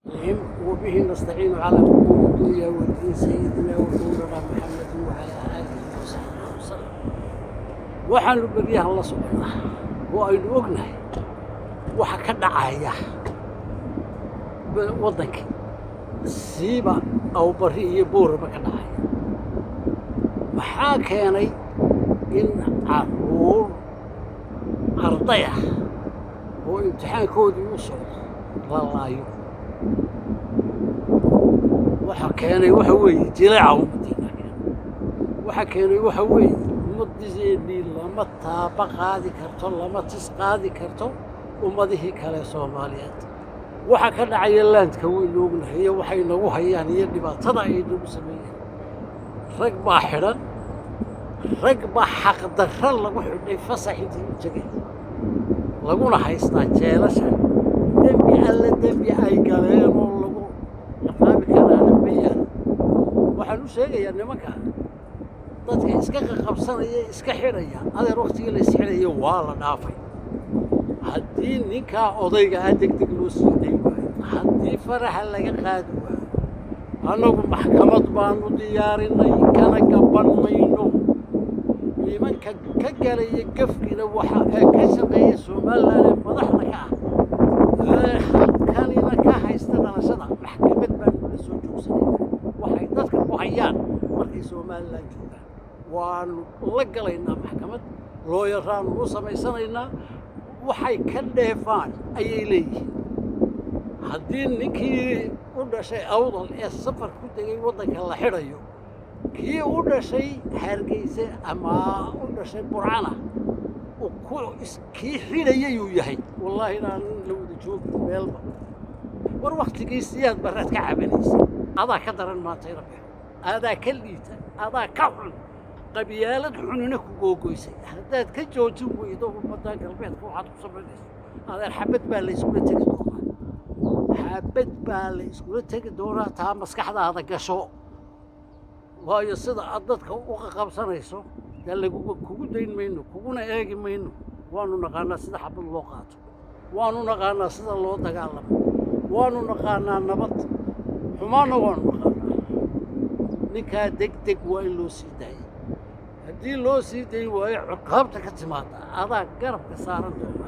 الرحيم وبه نستعين على أمور الدنيا والدين، سيدنا ومولانا محمد وعلى آله وصحبه وسلم. Waxaanu beryahan la soconaa oo aynu ognahay waxa ka dhacaya waddanka, siiba Awbari iyo Boorama ka dhacaya. Maxaa keenay in caruur arday ah oo imtixaankoodii u socdo la laayo? Waxa keenay waxa weeye jileeca ummaddiina keenay. Waxa keenay waxa weeye ummaddiiseenii lama taaba qaadi karto, lama tis qaadi karto ummadihii kale Soomaaliyeed. Waxa ka dhacaya laandka waynu ognahay iyo waxay nagu hayaan iyo dhibaatada ay nagu sameeyeen. Rag baa xidhan, rag baa xaqdarro lagu xidhay, fasax intii u tegay laguna haystaa jeelasha. Dembi alle dembi ay galeen oo lagu ciqaabi karaana ma yaal. Waxaan u sheegayaa nimanka dadka iska qaqabsanaya, iska xidhaya: adeer, waktigii la isxidhaya waa la dhaafay. Haddii ninkaa odayga ah deg deg loo sii dayn waayo, haddii faraha laga qaadi waayo, annagu maxkamad baanu diyaarinay, kana gaban mayno. Nimanka ka galaya gafkina waxa ee ka shaqeeya Somaliland ee madaxda ka ah ee halkanina ka haysta dhalashada, maxkamad baanu la soo joogsanaynaa. Waxay dadka ku hayaan markay Somaliland joogaan waanu la galaynaa maxkamad, looyaraanu u samaysanaynaa. Waxay ka dheefaan ayay leeyihiin. Haddii ninkii u dhashay Awdal ee safar ku tegey waddanka la xidhayo, kii u dhashay Hargeyse ama u dhashay Burcana ku kii xidhayayuu yahay, wallaahi inaan la wada joogin meelba. War waktigii Siyaad Barraad ka cabanaysay adaa ka daran maanta ina bixo, adaa ka liita, adaa ka xun, qabyaalad xunina ku googoysay. Haddaad ka joojin weydo ummaddan galbeedka waxaad ku samaynayso, adeer, xabad baa la iskula tegi doonaa, xabad baa la iskula tegi doonaa. Taa maskaxdaada gasho, waayo sida aad dadka u qaqabsanayso dee laguga kugu dayn mayno, kuguna eegi mayno. Waanu naqaanaa sida xabad loo qaato, waanu naqaanaa sida loo dagaalamo, waanu naqaanaa nabad xumaanna waanu naqaanaa. Ninkaa deg deg waa in loo sii daayay. Haddii loo sii dayn waayo, ciqaabta ka timaada adaa garabka saaran doona.